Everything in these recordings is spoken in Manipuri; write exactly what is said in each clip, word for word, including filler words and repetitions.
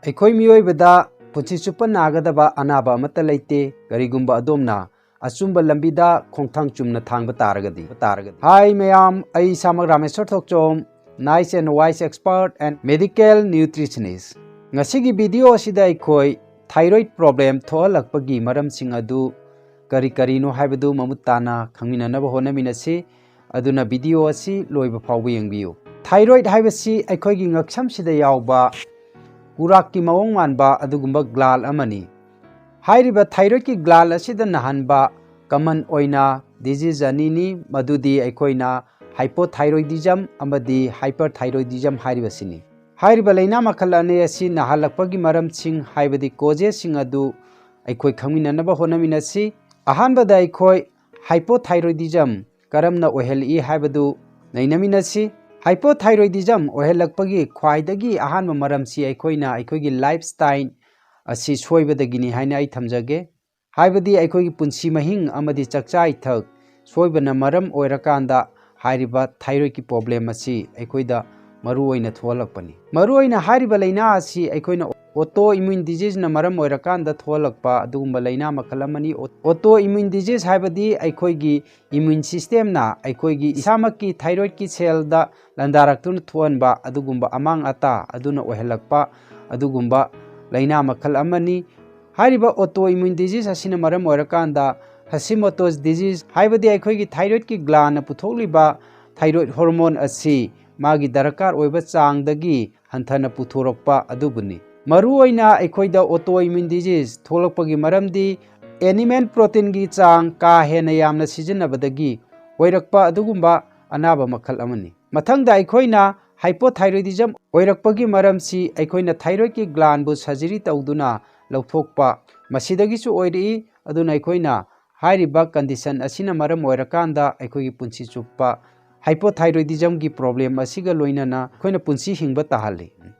ꯑꯩꯈꯣꯏ ꯃꯤꯑꯣꯏꯕꯗ ꯄꯨꯟꯁꯤ ꯆꯨꯞꯄ ꯅꯥꯒꯗꯕ ꯑꯅꯥꯕ ꯑꯃꯠꯇ ꯂꯩꯇꯦ, ꯀꯔꯤꯒꯨꯝꯕ ꯑꯗꯣꯝꯅ ꯑꯆꯨꯝꯕ ꯂꯝꯕꯤꯗ ꯈꯣꯡꯊꯥꯡ ꯆꯨꯝꯅ ꯊꯥꯡꯕ ꯇꯥꯔꯒꯗꯤ꯫ ꯇꯥꯔꯒꯗꯤ꯫ Hi ꯃꯌꯥꯝ, ꯑꯩ ꯏꯁꯥꯃꯛ ꯔꯥꯃꯦꯁꯣꯔ ꯊꯣꯛꯆꯣꯝ, Nice and Wise Expert and Medical Nutritionist꯫ ꯉꯁꯤꯒꯤ video ꯑꯁꯤꯗ ꯑꯩꯈꯣꯏ thyroid problem ꯊꯣꯛꯍꯜꯂꯛꯄꯒꯤ ꯃꯔꯝꯁꯤꯡ ꯑꯗꯨ ꯀꯔꯤ ꯀꯔꯤꯅꯣ ꯍꯥꯏꯕꯗꯨ ꯃꯃꯨꯠ ꯇꯥꯅ ꯈꯪꯃꯤꯟꯅꯅꯕ ꯍꯣꯠꯅꯃꯤꯟꯅꯁꯤ꯫ ꯑꯗꯨꯅ video ꯑꯁꯤ ꯂꯣꯏꯕ ꯐꯥꯎꯕ ꯌꯦꯡꯕꯤꯌꯨ꯫ Thyroid ꯍꯥꯏꯕꯁꯤ ꯑꯩꯈꯣꯏꯒꯤ ꯉꯛꯁꯝꯁꯤꯗ ꯌꯥꯎꯕ ꯀꯨꯔꯥꯛꯀꯤ ꯃꯑꯣꯡ ꯃꯥꯟꯕ ꯑꯗꯨꯒꯨꯝꯕ gland ꯑꯃꯅꯤ꯫ ꯍꯥꯏꯔꯤꯕ thyroidꯀꯤ gland ꯑꯁꯤꯗ ꯅꯥꯍꯟꯕ common ꯑꯣꯏꯅ disease ꯑꯅꯤꯅꯤ, ꯃꯗꯨꯗꯤ ꯑꯩꯈꯣꯏꯅ hypothyroidism ꯑꯃꯗꯤ hyperthyroidism ꯍꯥꯏꯔꯤꯕꯁꯤꯅꯤ꯫ ꯍꯥꯏꯔꯤꯕ ꯂꯥꯏꯅꯥ ꯃꯈꯜ ꯑꯅꯤ ꯑꯁꯤ ꯅꯥꯍꯜꯂꯛꯄꯒꯤ ꯃꯔꯝꯁꯤꯡ ꯍꯥꯏꯕꯗꯤ causeꯁꯤꯡ ꯑꯗꯨ ꯑꯩꯈꯣꯏ ꯈꯪꯃꯤꯟꯅꯅꯕ ꯍꯣꯠꯅꯃꯤꯟꯅꯁꯤ꯫ ꯑꯍꯥꯟꯕꯗ ꯑꯩꯈꯣꯏ hypothyroidism ꯀꯔꯝꯅ ꯑꯣꯏꯍꯜꯂꯛꯏ ꯍꯥꯏꯕꯗꯨ ꯅꯩꯅꯃꯤꯟꯅꯁꯤ꯫ Hypothyroidism ꯑꯣꯏꯍꯜꯂꯛꯄꯒꯤ ꯈ꯭ꯋꯥꯏꯗꯒꯤ ꯑꯍꯥꯟꯕ ꯃꯔꯝꯁꯤ ꯑꯩꯈꯣꯏꯅ ꯑꯩꯈꯣꯏꯒꯤ lifestyle ꯑꯁꯤ ꯁꯣꯏꯕꯗꯒꯤꯅꯤ ꯍꯥꯏꯅ ꯑꯩ ꯊꯝꯖꯒꯦ꯫ ꯍꯥꯏꯕꯗꯤ ꯑꯩꯈꯣꯏꯒꯤ ꯄꯨꯟꯁꯤ ꯃꯍꯤꯡ ꯑꯃꯗꯤ ꯆꯥꯛꯆꯥ ꯏꯊꯛ ꯁꯣꯏꯕꯅ ꯃꯔꯝ ꯑꯣꯏꯔꯀꯥꯟꯗ ꯍꯥꯏꯔꯤꯕ thyroidꯀꯤ problem ꯑꯁꯤ ꯑꯩꯈꯣꯏꯗ ꯃꯔꯨ ꯑꯣꯏꯅ ꯊꯣꯛꯍꯜꯂꯛꯄꯅꯤ꯫ ꯃꯔꯨ ꯑꯣꯏꯅ ꯍꯥꯏꯔꯤꯕ ꯂꯥꯏꯅꯥ ꯑꯁꯤ ꯑꯩꯈꯣꯏꯅ autoimmune diseaseꯅ ꯃꯔꯝ ꯑꯣꯏꯔꯀꯥꯟꯗ ꯊꯣꯛꯍꯜꯂꯛꯄ ꯑꯗꯨꯒꯨꯝꯕ ꯂꯥꯏꯅꯥ ꯃꯈꯜ ꯑꯃꯅꯤ꯫ Autoimmune disease ꯍꯥꯏꯕꯗꯤ ꯑꯩꯈꯣꯏꯒꯤ immune systemꯅ ꯑꯩꯈꯣꯏꯒꯤ ꯏꯁꯥꯃꯛꯀꯤ thyroidꯀꯤ cellꯗ ꯂꯥꯟꯗꯥꯔꯛꯇꯨꯅ ꯊꯣꯛꯍꯟꯕ ꯑꯗꯨꯒꯨꯝꯕ ꯑꯃꯥꯡ ꯑꯇꯥ ꯑꯗꯨꯅ ꯑꯣꯏꯍꯜꯂꯛꯄ ꯑꯗꯨꯒꯨꯝꯕ ꯂꯥꯏꯅꯥ ꯃꯈꯜ ꯑꯃꯅꯤ꯫ ꯍꯥꯏꯔꯤꯕ autoimmune disease ꯑꯁꯤꯅ ꯃꯔꯝ ꯑꯣꯏꯔꯀꯥꯟꯗ Hashimoto's disease ꯍꯥꯏꯕꯗꯤ ꯑꯩꯈꯣꯏꯒꯤ thyroidꯀꯤ glandꯅ ꯄꯨꯊꯣꯛꯂꯤꯕ thyroid hormone ꯑꯁꯤ ꯃꯥꯒꯤ ꯗꯔꯀꯥꯔ ꯑꯣꯏꯕ ꯆꯥꯡꯗꯒꯤ ꯍꯟꯊꯅ ꯄꯨꯊꯣꯔꯛꯄ ꯑꯗꯨꯕꯨꯅꯤ꯫ ꯃꯔꯨꯑꯣꯏꯅ ꯑꯩꯈꯣꯏꯗ autoimmune disease ꯊꯣꯛꯂꯛꯄꯒꯤ ꯃꯔꯝꯗꯤ animal proteinꯒꯤ ꯆꯥꯡ ꯀꯥ ꯍꯦꯟꯅ ꯌꯥꯝꯅ ꯁꯤꯖꯤꯟꯅꯕꯗꯒꯤ ꯑꯣꯏꯔꯛꯄ ꯑꯗꯨꯒꯨꯝꯕ ꯑꯅꯥꯕ ꯃꯈꯜ ꯑꯃꯅꯤ꯫ ꯃꯊꯪꯗ ꯑꯩꯈꯣꯏꯅ hypothyroidism ꯑꯣꯏꯔꯛꯄꯒꯤ ꯃꯔꯝꯁꯤ ꯑꯩꯈꯣꯏꯅ thyroidꯀꯤ glandꯕꯨ surgery ꯇꯧꯗꯨꯅ ꯂꯧꯊꯣꯛꯄ, ꯃꯁꯤꯗꯒꯤꯁꯨ ꯑꯣꯏꯔꯛꯏ꯫ ꯑꯗꯨꯅ ꯑꯩꯈꯣꯏꯅ ꯍꯥꯏꯔꯤꯕ condition ꯑꯁꯤꯅ ꯃꯔꯝ ꯑꯣꯏꯔꯀꯥꯟꯗ ꯑꯩꯈꯣꯏꯒꯤ ꯄꯨꯟꯁꯤ ꯆꯨꯞꯄ hypothyroidismꯒꯤ problem ꯑꯁꯤꯒ ꯂꯣꯏꯅꯅ ꯑꯩꯈꯣꯏꯅ ꯄꯨꯟꯁꯤ ꯍꯤꯡꯕ ꯇꯥꯍꯜꯂꯤ꯫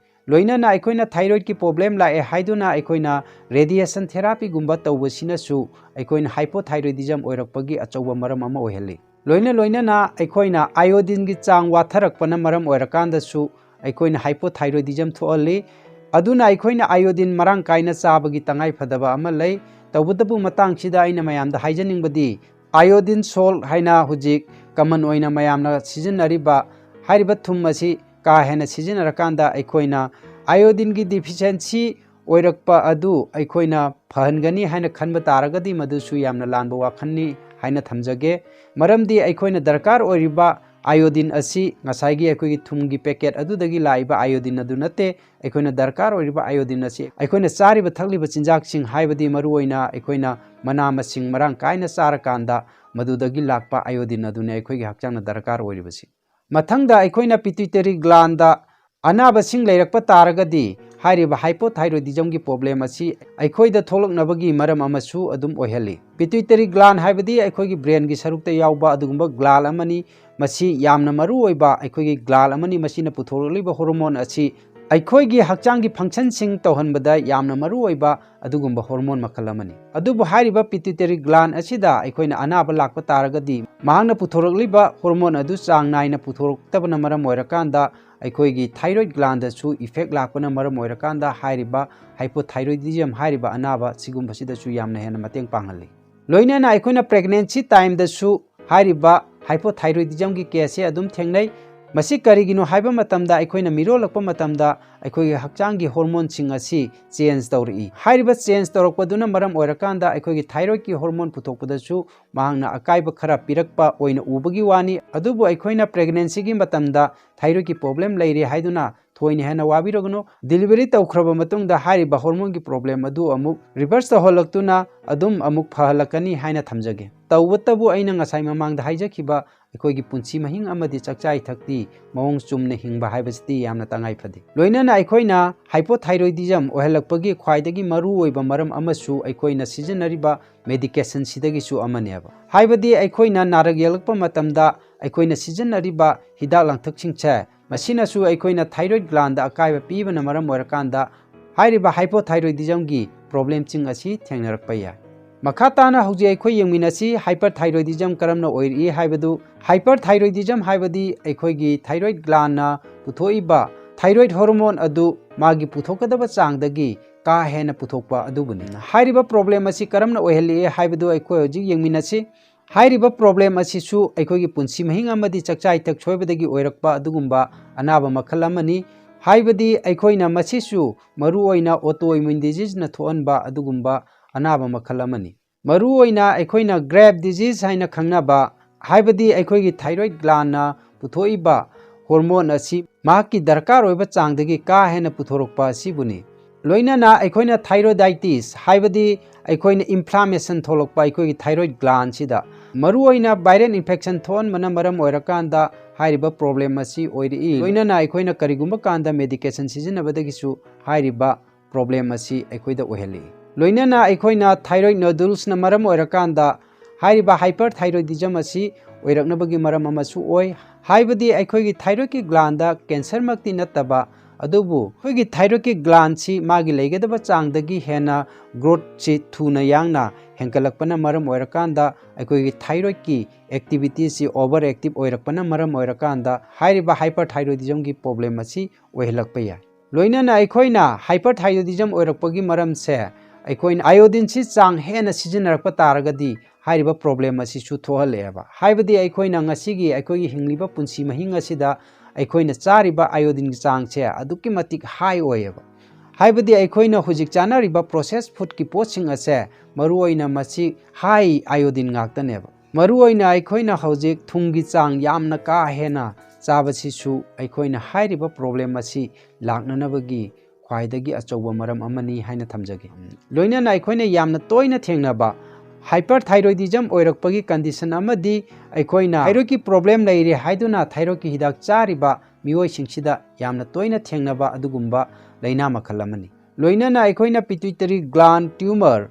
ꯂꯣꯏꯅꯅ ꯑꯩꯈꯣꯏꯅ thyroidꯀꯤ problem ꯂꯥꯛꯑꯦ ꯍꯥꯏꯗꯨꯅ ꯑꯩꯈꯣꯏꯅ radiation therapyꯒꯨꯝꯕ ꯇꯧꯕꯁꯤꯅꯁꯨ ꯑꯩꯈꯣꯏꯅ hypothyroidism ꯑꯣꯏꯔꯛꯄꯒꯤ ꯑꯆꯧꯕ ꯃꯔꯝ ꯑꯃ ꯑꯣꯏꯍꯜꯂꯤ꯫ ꯂꯣꯏꯅ ꯂꯣꯏꯅꯅ ꯑꯩꯈꯣꯏꯅ iodineꯒꯤ ꯆꯥꯡ ꯋꯥꯊꯔꯛꯄꯅ ꯃꯔꯝ ꯑꯣꯏꯔꯀꯥꯟꯗꯁꯨ ꯑꯩꯈꯣꯏꯅ hypothyroidism ꯊꯣꯛꯍꯜꯂꯤ꯫ ꯑꯗꯨꯅ ꯑꯩꯈꯣꯏꯅ iodine ꯃꯔꯥꯡ ꯀꯥꯏꯅ ꯆꯥꯕꯒꯤ ꯇꯉꯥꯏ ꯐꯗꯕ ꯑꯃ ꯂꯩ꯫ ꯇꯧꯕꯇꯕꯨ ꯃꯇꯥꯡꯁꯤꯗ ꯑꯩꯅ ꯃꯌꯥꯝꯗ ꯍꯥꯏꯖꯅꯤꯡꯕꯗꯤ, iodine salt ꯍꯥꯏꯅ ꯍꯧꯖꯤꯛ common ꯑꯣꯏꯅ ꯃꯌꯥꯝꯅ ꯁꯤꯖꯤꯟꯅꯔꯤꯕ ꯍꯥꯏꯔꯤꯕ ꯊꯨꯝ ꯑꯁꯤ ꯀꯥ ꯍꯦꯟꯅ ꯁꯤꯖꯤꯟꯅꯔꯀꯥꯟꯗ ꯑꯩꯈꯣꯏꯅ iodineꯒꯤ deficiency ꯑꯣꯏꯔꯛꯄ ꯑꯗꯨ ꯑꯩꯈꯣꯏꯅ ꯐꯍꯟꯒꯅꯤ ꯍꯥꯏꯅ ꯈꯟꯕ ꯇꯥꯔꯒꯗꯤ ꯃꯗꯨꯁꯨ ꯌꯥꯝꯅ ꯂꯥꯟꯕ ꯋꯥꯈꯜꯅꯤ ꯍꯥꯏꯅ ꯊꯝꯖꯒꯦ꯫ ꯃꯔꯝꯗꯤ ꯑꯩꯈꯣꯏꯅ ꯗꯔꯀꯥꯔ ꯑꯣꯏꯔꯤꯕ iodine ꯑꯁꯤ ꯉꯁꯥꯏꯒꯤ ꯑꯩꯈꯣꯏꯒꯤ ꯊꯨꯝꯒꯤ packet ꯑꯗꯨꯗꯒꯤ ꯂꯥꯛꯏꯕ iodine ꯑꯗꯨ ꯅꯠꯇꯦ꯫ ꯑꯩꯈꯣꯏꯅ ꯗꯔꯀꯥꯔ ꯑꯣꯏꯔꯤꯕ iodine ꯑꯁꯤ ꯑꯩꯈꯣꯏꯅ ꯆꯥꯔꯤꯕ ꯊꯛꯂꯤꯕ ꯆꯤꯟꯖꯥꯛꯁꯤꯡ, ꯍꯥꯏꯕꯗꯤ ꯃꯔꯨꯑꯣꯏꯅ ꯑꯩꯈꯣꯏꯅ ꯃꯅꯥ ꯃꯁꯤꯡ ꯃꯔꯥꯡ ꯀꯥꯏꯅ ꯆꯥꯔꯀꯥꯟꯗ ꯃꯗꯨꯗꯒꯤ ꯂꯥꯛꯄ iodine ꯑꯗꯨꯅꯤ ꯑꯩꯈꯣꯏꯒꯤ ꯍꯛꯆꯥꯡꯅ ꯗꯔꯀꯥꯔ ꯑꯣꯏꯔꯤꯕꯁꯤ꯫ ꯃꯊꯪꯗ ꯑꯩꯈꯣꯏꯅ pituitary glandꯗ ꯑꯅꯥꯕꯁꯤꯡ ꯂꯩꯔꯛꯄ ꯇꯥꯔꯒꯗꯤ ꯍꯥꯏꯔꯤꯕ hypothyroidismꯒꯤ problem ꯑꯁꯤ ꯑꯩꯈꯣꯏꯗ ꯊꯣꯛꯂꯛꯅꯕꯒꯤ ꯃꯔꯝ ꯑꯃꯁꯨ ꯑꯗꯨꯝ ꯑꯣꯏꯍꯜꯂꯤ꯫ Pituitary gland ꯍꯥꯏꯕꯗꯤ ꯑꯩꯈꯣꯏꯒꯤ brainꯒꯤ ꯁꯔꯨꯛꯇ ꯌꯥꯎꯕ ꯑꯗꯨꯒꯨꯝꯕ gland ꯑꯃꯅꯤ꯫ ꯃꯁꯤ ꯌꯥꯝꯅ ꯃꯔꯨ ꯑꯣꯏꯕ ꯑꯩꯈꯣꯏꯒꯤ gland ꯑꯃꯅꯤ꯫ ꯃꯁꯤꯅ ꯄꯨꯊꯣꯔꯛꯂꯤꯕ hormone ꯑꯁꯤ ꯑꯩꯈꯣꯏꯒꯤ ꯍꯛꯆꯥꯡꯒꯤ functionꯁꯤꯡ ꯇꯧꯍꯟꯕꯗ ꯌꯥꯝꯅ ꯃꯔꯨ ꯑꯣꯏꯕ ꯑꯗꯨꯒꯨꯝꯕ hormone ꯃꯈꯜ ꯑꯃꯅꯤ꯫ ꯑꯗꯨꯕꯨ ꯍꯥꯏꯔꯤꯕ pituitary gland ꯑꯁꯤꯗ ꯑꯩꯈꯣꯏꯅ ꯑꯅꯥꯕ ꯂꯥꯛꯄ ꯇꯥꯔꯒꯗꯤ ꯃꯍꯥꯛꯅ ꯄꯨꯊꯣꯔꯛꯂꯤꯕ hormone ꯑꯗꯨ ꯆꯥꯡ ꯅꯥꯏꯅ ꯄꯨꯊꯣꯔꯛꯇꯕꯅ ꯃꯔꯝ ꯑꯣꯏꯔꯀꯥꯟꯗ ꯑꯩꯈꯣꯏꯒꯤ thyroid glandꯗꯁꯨ effect ꯂꯥꯛꯄꯅ ꯃꯔꯝ ꯑꯣꯏꯔꯀꯥꯟꯗ ꯍꯥꯏꯔꯤꯕ hypothyroidism ꯍꯥꯏꯔꯤꯕ ꯑꯅꯥꯕ ꯁꯤꯒꯨꯝꯕꯁꯤꯗꯁꯨ ꯌꯥꯝꯅ ꯍꯦꯟꯅ ꯃꯇꯦꯡ ꯄꯥꯡꯍꯜꯂꯤ꯫ ꯂꯣꯏꯅꯅ ꯑꯩꯈꯣꯏꯅ pregnancy timeꯗꯁꯨ ꯍꯥꯏꯔꯤꯕ hypothyroidismꯒꯤ caseꯁꯦ ꯑꯗꯨꯝ ꯊꯦꯡꯅꯩ꯫ ꯃꯁꯤ ꯀꯔꯤꯒꯤꯅꯣ ꯍꯥꯏꯕ ꯃꯇꯝꯗ ꯑꯩꯈꯣꯏꯅ ꯃꯤꯔꯣꯜꯂꯛꯄ ꯃꯇꯝꯗ ꯑꯩꯈꯣꯏꯒꯤ ꯍꯛꯆꯥꯡꯒꯤ hormoneꯁꯤꯡ ꯑꯁꯤ change ꯇꯧꯔꯛꯏ꯫ ꯍꯥꯏꯔꯤꯕ change ꯇꯧꯔꯛꯄꯗꯨꯅ ꯃꯔꯝ ꯑꯣꯏꯔꯀꯥꯟꯗ ꯑꯩꯈꯣꯏꯒꯤ thyroidꯀꯤ hormone ꯄꯨꯊꯣꯛꯄꯗꯁꯨ ꯃꯍꯥꯛꯅ ꯑꯀꯥꯏꯕ ꯈꯔ ꯄꯤꯔꯛꯄ ꯑꯣꯏꯅ ꯎꯕꯒꯤ ꯋꯥꯅꯤ꯫ ꯑꯗꯨꯕꯨ ꯑꯩꯈꯣꯏꯅ pregnancyꯒꯤ ꯃꯇꯝꯗ thyroidꯀꯤ problem ꯂꯩꯔꯦ ꯍꯥꯏꯗꯨꯅ ꯊꯣꯏꯅ ꯍꯦꯟꯅ ꯋꯥꯕꯤꯔꯒꯅꯨ꯫ Delivery ꯇꯧꯈ꯭ꯔꯕ ꯃꯇꯨꯡꯗ ꯍꯥꯏꯔꯤꯕ hormoneꯒꯤ problem ꯑꯗꯨ ꯑꯃꯨꯛ reverse ꯇꯧꯍꯜꯂꯛꯇꯨꯅ ꯑꯗꯨꯝ ꯑꯃꯨꯛ ꯐꯍꯜꯂꯛꯀꯅꯤ ꯍꯥꯏꯅ ꯊꯝꯖꯒꯦ꯫ ꯇꯧꯕꯇꯕꯨ ꯑꯩꯅ ꯉꯁꯥꯏ ꯃꯃꯥꯡꯗ ꯍꯥꯏꯖꯈꯤꯕ ꯑꯩꯈꯣꯏꯒꯤ ꯄꯨꯟꯁꯤ ꯃꯍꯤꯡ ꯑꯃꯗꯤ ꯆꯥꯛꯆꯥ ꯏꯊꯛꯇꯤ ꯃꯑꯣꯡ ꯆꯨꯝꯅ ꯍꯤꯡꯕ ꯍꯥꯏꯕꯁꯤꯗꯤ ꯌꯥꯝꯅ ꯇꯉꯥꯏ ꯐꯗꯦ꯫ ꯂꯣꯏꯅꯅ ꯑꯩꯈꯣꯏꯅ hypothyroidism ꯑꯣꯏꯍꯜꯂꯛꯄꯒꯤ ꯈ꯭ꯋꯥꯏꯗꯒꯤ ꯃꯔꯨ ꯑꯣꯏꯕ ꯃꯔꯝ ꯑꯃꯁꯨ ꯑꯩꯈꯣꯏꯅ ꯁꯤꯖꯤꯟꯅꯔꯤꯕ medicationꯁꯤꯗꯒꯤꯁꯨ ꯑꯃꯅꯦꯕ꯫ ꯍꯥꯏꯕꯗꯤ ꯑꯩꯈꯣꯏꯅ ꯅꯥꯔꯛ ꯌꯦꯛꯂꯛꯄ ꯃꯇꯝꯗ ꯑꯩꯈꯣꯏꯅ ꯁꯤꯖꯤꯟꯅꯔꯤꯕ ꯍꯤꯗꯥꯛ ꯂꯥꯡꯊꯛꯁꯤꯡꯁꯦ, ꯃꯁꯤꯅꯁꯨ ꯑꯩꯈꯣꯏꯅ thyroid glandꯗ ꯑꯀꯥꯏꯕ ꯄꯤꯕꯅ ꯃꯔꯝ ꯑꯣꯏꯔꯀꯥꯟꯗ ꯍꯥꯏꯔꯤꯕ hypothyroidismꯒꯤ problemꯁꯤꯡ ꯑꯁꯤ ꯊꯦꯡꯅꯔꯛꯄ ꯌꯥꯏ꯫ ꯃꯈꯥ ꯇꯥꯅ ꯍꯧꯖꯤꯛ ꯑꯩꯈꯣꯏ ꯌꯦꯡꯃꯤꯟꯅꯁꯤ hyperthyroidism ꯀꯔꯝꯅ ꯑꯣꯏꯔꯛꯏ ꯍꯥꯏꯕꯗꯨ꯫ Hyperthyroidism ꯍꯥꯏꯕꯗꯤ ꯑꯩꯈꯣꯏꯒꯤ thyroid glandꯅ ꯄꯨꯊꯣꯛꯏꯕ thyroid hormone ꯑꯗꯨ ꯃꯥꯒꯤ ꯄꯨꯊꯣꯛꯀꯗꯕ ꯆꯥꯡꯗꯒꯤ ꯀꯥ ꯍꯦꯟꯅ ꯄꯨꯊꯣꯛꯄ ꯑꯗꯨꯕꯨꯅꯤ꯫ ꯍꯥꯏꯔꯤꯕ problem ꯑꯁꯤ ꯀꯔꯝꯅ ꯑꯣꯏꯍꯜꯂꯤ ꯍꯥꯏꯕꯗꯨ ꯑꯩꯈꯣꯏ ꯍꯧꯖꯤꯛ ꯌꯦꯡꯃꯤꯟꯅꯁꯤ꯫ ꯍꯥꯏꯔꯤꯕ problem ꯑꯁꯤꯁꯨ ꯑꯩꯈꯣꯏꯒꯤ ꯄꯨꯟꯁꯤ ꯃꯍꯤꯡ ꯑꯃꯗꯤ ꯆꯥꯛꯆꯥ ꯏꯊꯛ ꯁꯣꯏꯕꯗꯒꯤ ꯑꯣꯏꯔꯛꯄ ꯑꯗꯨꯒꯨꯝꯕ ꯑꯅꯥꯕ ꯃꯈꯜ ꯑꯃꯅꯤ꯫ ꯍꯥꯏꯕꯗꯤ ꯑꯩꯈꯣꯏꯅ ꯃꯁꯤꯁꯨ ꯃꯔꯨꯑꯣꯏꯅ autoimmune diseaseꯅ ꯊꯣꯛꯍꯟꯕ ꯑꯗꯨꯒꯨꯝꯕ ꯑꯅꯥꯕ ꯃꯈꯜ ꯑꯃꯅꯤ꯫ ꯃꯔꯨꯑꯣꯏꯅ ꯑꯩꯈꯣꯏꯅ Graves disease ꯍꯥꯏꯅ ꯈꯪꯅꯕ, ꯍꯥꯏꯕꯗꯤ ꯑꯩꯈꯣꯏꯒꯤ thyroid glandꯅ ꯄꯨꯊꯣꯛꯏꯕ hormone ꯑꯁꯤ ꯃꯍꯥꯛꯀꯤ ꯗꯔꯀꯥꯔ ꯑꯣꯏꯕ ꯆꯥꯡꯗꯒꯤ ꯀꯥ ꯍꯦꯟꯅ ꯄꯨꯊꯣꯔꯛꯄ ꯑꯁꯤꯕꯨꯅꯤ꯫ ꯂꯣꯏꯅꯅ ꯑꯩꯈꯣꯏꯅ thyroiditis, ꯍꯥꯏꯕꯗꯤ ꯑꯩꯈꯣꯏꯅ inflammation ꯊꯣꯛꯂꯛꯄ ꯑꯩꯈꯣꯏꯒꯤ thyroid glandꯁꯤꯗ, ꯃꯔꯨꯑꯣꯏꯅ viral infection ꯊꯣꯛꯍꯟꯕꯅ ꯃꯔꯝ ꯑꯣꯏꯔꯀꯥꯟꯗ ꯍꯥꯏꯔꯤꯕ problem ꯑꯁꯤ ꯑꯣꯏꯔꯛꯏ꯫ ꯂꯣꯏꯅꯅ ꯑꯩꯈꯣꯏꯅ ꯀꯔꯤꯒꯨꯝꯕ ꯀꯥꯟꯗ medication ꯁꯤꯖꯤꯟꯅꯕꯗꯒꯤꯁꯨ ꯍꯥꯏꯔꯤꯕ problem ꯑꯁꯤ ꯑꯩꯈꯣꯏꯗ ꯑꯣꯏꯍꯜꯂꯤ꯫ ꯂꯣꯏꯅꯅ ꯑꯩꯈꯣꯏꯅ thyroid nodulesꯅ ꯃꯔꯝ ꯑꯣꯏꯔꯀꯥꯟꯗ ꯍꯥꯏꯔꯤꯕ hyperthyroidism ꯑꯁꯤ ꯑꯣꯏꯔꯛꯅꯕꯒꯤ ꯃꯔꯝ ꯑꯃꯁꯨ ꯑꯣꯏ꯫ ꯍꯥꯏꯕꯗꯤ ꯑꯩꯈꯣꯏꯒꯤ thyroidꯀꯤ glandꯗ cancerꯃꯛꯇꯤ ꯅꯠꯇꯕ, ꯑꯗꯨꯕꯨ ꯑꯩꯈꯣꯏꯒꯤ thyroidꯀꯤ glandꯁꯤ ꯃꯥꯒꯤ ꯂꯩꯒꯗꯕ ꯆꯥꯡꯗꯒꯤ ꯍꯦꯟꯅ growthꯁꯤ ꯊꯨꯅ ꯌꯥꯡꯅ ꯍꯦꯟꯒꯠꯂꯛꯄꯅ ꯃꯔꯝ ꯑꯣꯏꯔꯀꯥꯟꯗ ꯑꯩꯈꯣꯏꯒꯤ thyroidꯀꯤ activityꯁꯤ overactive ꯑꯣꯏꯔꯛꯄꯅ ꯃꯔꯝ ꯑꯣꯏꯔꯀꯥꯟꯗ ꯍꯥꯏꯔꯤꯕ hyperthyroidismꯒꯤ problem ꯑꯁꯤ ꯑꯣꯏꯍꯜꯂꯛꯄ ꯌꯥꯏ꯫ ꯂꯣꯏꯅꯅ ꯑꯩꯈꯣꯏꯅ hyperthyroidism ꯑꯣꯏꯔꯛꯄꯒꯤ ꯃꯔꯝꯁꯦ ꯑꯩꯈꯣꯏꯅ iodineꯁꯤ ꯆꯥꯡ ꯍꯦꯟꯅ ꯁꯤꯖꯤꯟꯅꯔꯛꯄ ꯇꯥꯔꯒꯗꯤ ꯍꯥꯏꯔꯤꯕ problem ꯑꯁꯤꯁꯨ ꯊꯣꯛꯍꯜꯂꯛꯑꯦꯕ꯫ ꯍꯥꯏꯕꯗꯤ ꯑꯩꯈꯣꯏꯅ ꯉꯁꯤꯒꯤ ꯑꯩꯈꯣꯏꯒꯤ ꯍꯤꯡꯂꯤꯕꯕ ꯄꯨꯟꯁꯤ ꯃꯍꯤꯡ ꯑꯁꯤꯗ ꯑꯩꯈꯣꯏꯅ ꯆꯥꯔꯤꯕ iodineꯒꯤ ꯆꯥꯡꯁꯦ ꯑꯗꯨꯛꯀꯤ ꯃꯇꯤꯛ high ꯑꯣꯏꯌꯦꯕ꯫ ꯍꯥꯏꯕꯗꯤ ꯑꯩꯈꯣꯏꯅ ꯍꯧꯖꯤꯛ ꯆꯥꯅꯔꯤꯕ processed foodꯀꯤ ꯄꯣꯠꯁꯤꯡ ꯑꯁꯦ ꯃꯔꯨꯑꯣꯏꯅ ꯃꯁꯤ high iodine ꯉꯥꯛꯇꯅꯦꯕ꯫ ꯃꯔꯨꯑꯣꯏꯅ ꯑꯩꯈꯣꯏꯅ ꯍꯧꯖꯤꯛ ꯊꯨꯝꯒꯤ ꯆꯥꯡ ꯌꯥꯝꯅ ꯀꯥ ꯍꯦꯟꯅ ꯆꯥꯕꯁꯤꯁꯨ ꯑꯩꯈꯣꯏꯅ ꯍꯥꯏꯔꯤꯕ problem ꯑꯁꯤ ꯂꯥꯛꯅꯅꯕꯒꯤ ꯈ꯭ꯋꯥꯏꯗꯒꯤ ꯑꯆꯧꯕ ꯃꯔꯝ ꯑꯃꯅꯤ ꯍꯥꯏꯅ ꯊꯝꯖꯒꯦ꯫ ꯂꯣꯏꯅꯅ ꯑꯩꯈꯣꯏꯅ ꯌꯥꯝꯅ ꯇꯣꯏꯅ ꯊꯦꯡꯅꯕ hyperthyroidism ꯑꯣꯏꯔꯛꯄꯒꯤ condition ꯑꯃꯗꯤ ꯑꯩꯈꯣꯏꯅ thyroidꯀꯤ problem ꯂꯩꯔꯦ ꯍꯥꯏꯗꯨꯅ thyroidꯀꯤ ꯍꯤꯗꯥꯛ ꯆꯥꯔꯤꯕ ꯃꯤꯑꯣꯏꯁꯤꯡꯁꯤꯗ ꯌꯥꯝꯅ ꯇꯣꯏꯅ ꯊꯦꯡꯅꯕ ꯑꯗꯨꯒꯨꯝꯕ ꯂꯥꯏꯅꯥ ꯃꯈꯜ ꯑꯃꯅꯤ꯫ ꯂꯣꯏꯅꯅ ꯑꯩꯈꯣꯏꯅ pituitary gland tumor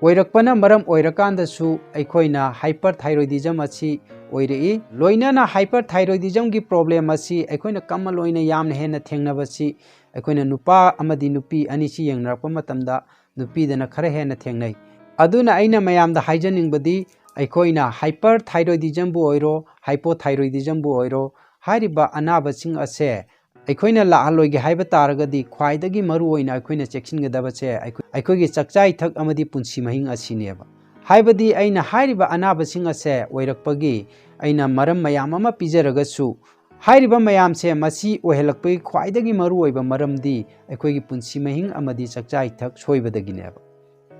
ꯑꯣꯏꯔꯛꯄꯅ ꯃꯔꯝ ꯑꯣꯏꯔꯀꯥꯟꯗꯁꯨ ꯑꯩꯈꯣꯏꯅ hyperthyroidism ꯑꯁꯤ ꯑꯣꯏꯔꯛꯏ꯫ ꯂꯣꯏꯅꯅ hyperthyroidismꯒꯤ problem ꯑꯁꯤ ꯑꯩꯈꯣꯏꯅ common ꯑꯣꯏꯅ ꯌꯥꯝꯅ ꯍꯦꯟꯅ ꯊꯦꯡꯅꯕꯁꯤ ꯑꯩꯈꯣꯏꯅ ꯅꯨꯄꯥ ꯑꯃꯗꯤ ꯅꯨꯄꯤ ꯑꯅꯤꯁꯤ ꯌꯦꯡꯅꯔꯛꯄ ꯃꯇꯝꯗ ꯅꯨꯄꯤꯗꯅ ꯈꯔ ꯍꯦꯟꯅ ꯊꯦꯡꯅꯩ꯫ ꯑꯗꯨꯅ ꯑꯩꯅ ꯃꯌꯥꯝꯗ ꯍꯥꯏꯖꯅꯤꯡꯕꯗꯤ ꯑꯩꯈꯣꯏꯅ hyperthyroidismꯕꯨ ꯑꯣꯏꯔꯣ, hypothyroidismꯕꯨ ꯑꯣꯏꯔꯣ, ꯍꯥꯏꯔꯤꯕ ꯑꯅꯥꯕꯁꯤꯡ ꯑꯁꯦ ꯑꯩꯈꯣꯏꯅ ꯂꯥꯛꯍꯜꯂꯣꯏꯒꯦ ꯍꯥꯏꯕ ꯇꯥꯔꯒꯗꯤ, ꯈ꯭ꯋꯥꯏꯗꯒꯤ ꯃꯔꯨꯑꯣꯏꯅ ꯑꯩꯈꯣꯏꯅ ꯆꯦꯛꯁꯤꯟꯒꯗꯕꯁꯦ ꯑꯩꯈꯣꯏ, ꯑꯩꯈꯣꯏꯒꯤ ꯆꯥꯛꯆꯥ ꯏꯊꯛ ꯑꯃꯗꯤ ꯄꯨꯟꯁꯤ ꯃꯍꯤꯡ ꯑꯁꯤꯅꯦꯕ꯫ ꯍꯥꯏꯕꯗꯤ, ꯑꯩꯅ ꯍꯥꯏꯔꯤꯕ ꯑꯅꯥꯕꯁꯤꯡ ꯑꯁꯦ ꯑꯣꯏꯔꯛꯄꯒꯤ ꯑꯩꯅ ꯃꯔꯝ ꯃꯌꯥꯝ ꯑꯃ ꯄꯤꯖꯔꯒꯁꯨ, ꯍꯥꯏꯔꯤꯕ ꯃꯌꯥꯝꯁꯦ ꯃꯁꯤ ꯑꯣꯏꯍꯜꯂꯛꯄꯒꯤ ꯈ꯭ꯋꯥꯏꯗꯒꯤ ꯃꯔꯨꯑꯣꯏꯕ ꯃꯔꯝꯗꯤ ꯑꯩꯈꯣꯏꯒꯤ ꯄꯨꯟꯁꯤ ꯃꯍꯤꯡ ꯑꯃꯗꯤ ꯆꯥꯛꯆꯥ ꯏꯊꯛ ꯁꯣꯏꯕꯗꯒꯤꯅꯦꯕ꯫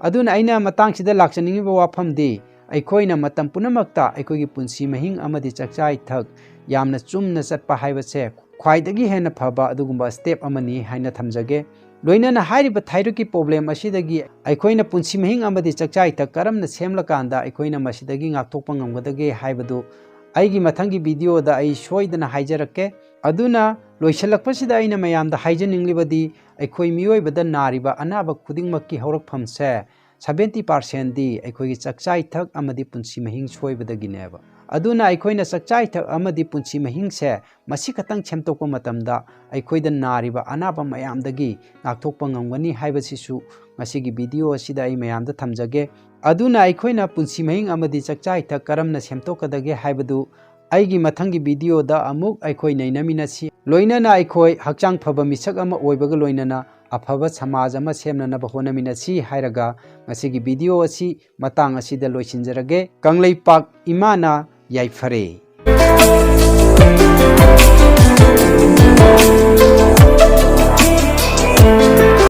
ꯑꯗꯨꯅ ꯑꯩꯅ ꯃꯇꯥꯡꯁꯤꯗ ꯂꯥꯛꯆꯅꯤꯡꯉꯤꯕ ꯋꯥꯐꯝꯗꯤ, ꯑꯩꯈꯣꯏꯅ ꯃꯇꯝ ꯄꯨꯝꯅꯃꯛꯇ ꯑꯩꯈꯣꯏꯒꯤ ꯄꯨꯟꯁꯤ ꯃꯍꯤꯡ ꯑꯃꯗꯤ ꯆꯥꯛꯆꯥ ꯏꯊꯛ ꯌꯥꯝꯅ ꯆꯨꯝꯅ ꯆꯠꯄ ꯍꯥꯏꯕꯁꯦ ꯈ꯭ꯋꯥꯏꯗꯒꯤ ꯍꯦꯟꯅ ꯐꯕ ꯑꯗꯨꯒꯨꯝꯕ step ꯑꯃꯅꯤ ꯍꯥꯏꯅ ꯊꯝꯖꯒꯦ꯫ ꯂꯣꯏꯅꯅ ꯍꯥꯏꯔꯤꯕ thyroidꯀꯤ problem ꯑꯁꯤꯗꯒꯤ ꯑꯩꯈꯣꯏꯅ ꯄꯨꯟꯁꯤ ꯃꯍꯤꯡ ꯑꯃꯗꯤ ꯆꯥꯛꯆꯥ ꯏꯊꯛ ꯀꯔꯝꯅ ꯁꯦꯝꯂꯀꯥꯟꯗ ꯑꯩꯈꯣꯏꯅ ꯃꯁꯤꯗꯒꯤ ꯉꯥꯛꯊꯣꯛꯄ ꯉꯝꯒꯗꯒꯦ ꯍꯥꯏꯕꯗꯨ ꯑꯩꯒꯤ ꯃꯊꯪꯒꯤ videoꯗ ꯑꯩ ꯁꯣꯏꯗꯅ ꯍꯥꯏꯖꯔꯛꯀꯦ꯫ ꯑꯗꯨꯅ ꯂꯣꯏꯁꯤꯜꯂꯛꯄꯁꯤꯗ ꯑꯩꯅ ꯃꯌꯥꯝꯗ ꯍꯥꯏꯖꯅꯤꯡꯂꯤꯕꯗꯤ, ꯑꯩꯈꯣꯏ ꯃꯤꯑꯣꯏꯕꯗ ꯅꯥꯔꯤꯕ ꯑꯅꯥꯕ ꯈꯨꯗꯤꯡꯃꯛꯀꯤ ꯍꯧꯔꯛꯐꯝꯁꯦ seventy percentꯗꯤ ꯑꯩꯈꯣꯏꯒꯤ ꯆꯥꯛꯆꯥ ꯏꯊꯛ ꯑꯃꯗꯤ ꯄꯨꯟꯁꯤ ꯃꯍꯤꯡ ꯁꯣꯏꯕꯗꯒꯤꯅꯦꯕ꯫ ꯑꯗꯨꯅ ꯑꯩꯈꯣꯏꯅ ꯆꯥꯛꯆꯥ ꯏꯊꯛ ꯑꯃꯗꯤ ꯄꯨꯟꯁꯤ ꯃꯍꯤꯡꯁꯦ ꯃꯁꯤ ꯈꯛꯇꯪ ꯁꯦꯝꯗꯣꯛꯄ ꯃꯇꯝꯗ ꯑꯩꯈꯣꯏꯗ ꯅꯥꯔꯤꯕ ꯑꯅꯥꯕ ꯃꯌꯥꯝꯗꯒꯤ ꯉꯥꯛꯊꯣꯛꯄ ꯉꯝꯒꯅꯤ ꯍꯥꯏꯕꯁꯤꯁꯨ ꯉꯁꯤꯒꯤ video ꯑꯁꯤꯗ ꯑꯩ ꯃꯌꯥꯝꯗ ꯊꯝꯖꯒꯦ꯫ ꯑꯗꯨꯅ ꯑꯩꯈꯣꯏꯅ ꯄꯨꯟꯁꯤ ꯃꯍꯤꯡ ꯑꯃꯗꯤ ꯆꯥꯛꯆꯥ ꯏꯊꯛ ꯀꯔꯝꯅ ꯁꯦꯝꯗꯣꯛꯀꯗꯒꯦ ꯍꯥꯏꯕꯗꯨ ꯑꯩꯒꯤ ꯃꯊꯪꯒꯤ videoꯗ ꯑꯃꯨꯛ ꯑꯩꯈꯣꯏ ꯅꯩꯅꯃꯤꯟꯅꯁꯤ꯫ ꯂꯣꯏꯅꯅ ꯑꯩꯈꯣꯏ ꯍꯛꯆꯥꯡ ꯐꯕ ꯃꯤꯁꯛ ꯑꯃ ꯑꯣꯏꯕꯒ ꯂꯣꯏꯅꯅ ꯑꯐꯕ ꯁꯃꯥꯖ ꯑꯃ ꯁꯦꯝꯅꯅꯕ ꯍꯣꯠꯅꯃꯤꯟꯅꯁꯤ ꯍꯥꯏꯔꯒ ꯉꯁꯤꯒꯤ video ꯑꯁꯤ ꯃꯇꯥꯡ ꯑꯁꯤꯗ ꯂꯣꯏꯁꯤꯟꯖꯔꯒꯦ꯫ ꯀꯪꯂꯩꯄꯥꯛ ꯏꯃꯥꯅ ꯌꯥꯏꯐꯔꯦ꯫